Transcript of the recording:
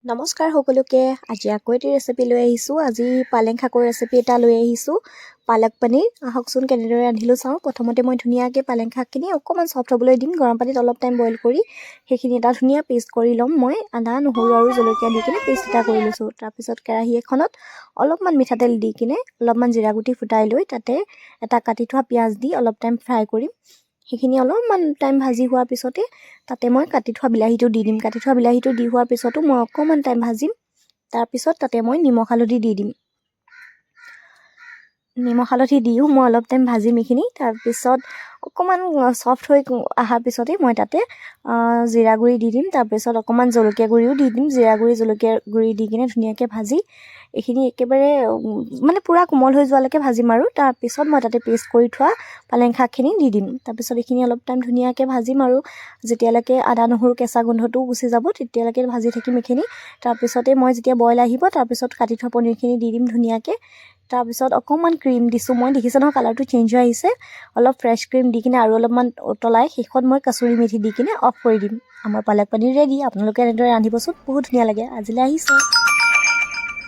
নমস্কাৰ সকলোকে। আজি আকৌ এটি ৰেচিপি লৈ আহিছোঁ। আজি পালেং শাকৰ ৰেচিপি এটা লৈ আহিছোঁ, পালক পনীৰ। আহকচোন, কেনেদৰে ৰান্ধিলোঁ চাওঁ। প্ৰথমতে মই ধুনীয়াকৈ পালেং শাকখিনি অকণমান চফ্ট হ'বলৈ দিম। গৰম পানীত অলপ টাইম বইল কৰি সেইখিনি এটা ধুনীয়া পেষ্ট কৰি ল'ম। মই আদা, নহৰু আৰু জলকীয়া দি কিনে পেষ্ট এটা কৰি লৈছোঁ। তাৰপিছত কেৰাহী এখনত অলপমান মিঠাতেল দি কিনে অলপমান জিৰা গুটি ফুটাই লৈ তাতে এটা কাটি থোৱা পিঁয়াজ দি অলপ টাইম ফ্ৰাই কৰিম। সেইখিনি অলপমান টাইম ভাজি হোৱাৰ পিছতে তাতে মই কাটি থোৱা বিলাহীটো দি দিম। কাটি থোৱা বিলাহীটো দি হোৱাৰ পিছতো মই অকণমান টাইম ভাজিম। তাৰপিছত তাতে মই নিমখ, হালধি দি দিম। নিমখ, হালধি দিও মই অলপ টাইম ভাজিম এইখিনি। তাৰপিছত অকণমান চফ্ট হৈ অহাৰ পিছতেই মই তাতে জিৰা গুড়ি দি দিম। তাৰপিছত অকণমান জলকীয়া গুড়িও দি দিম। জিৰা গুড়ি, জলকীয়া গুড়ি দি কিনে ধুনীয়াকৈ ভাজি এইখিনি একেবাৰে মানে পূৰা কোমল হৈ যোৱালৈকে ভাজিম আৰু তাৰপিছত মই তাতে পেষ্ট কৰি থোৱা পালেং শাকখিনি দি দিম। তাৰপিছত এইখিনি অলপ টাইম ধুনীয়াকৈ ভাজিম আৰু যেতিয়ালৈকে আদা, নহৰু কেঁচা গোন্ধটোও গুচি যাব, তেতিয়ালৈকে ভাজি থাকিম এইখিনি। তাৰপিছতে মই যেতিয়া বইল আহিব, তাৰপিছত কাটি থোৱা পনীৰখিনি দি দিম ধুনীয়াকৈ। তাৰপিছত অকণমান ক্ৰীম দিছোঁ মই। দেখিছে নহয়, কালাৰটো চেঞ্জ হৈ আহিছে। অলপ ফ্ৰেছ ক্ৰীম দি কিনে আৰু অলপমান উতলাই শেষত মই কাচুৰি মেথি দি কিনে অফ কৰি দিম। আমাৰ পালক পনীৰ ৰেডি। আপোনালোকে এনেদৰে ৰান্ধিবচোন, বহুত ধুনীয়া লাগে। আজিলৈ আহিছোঁ।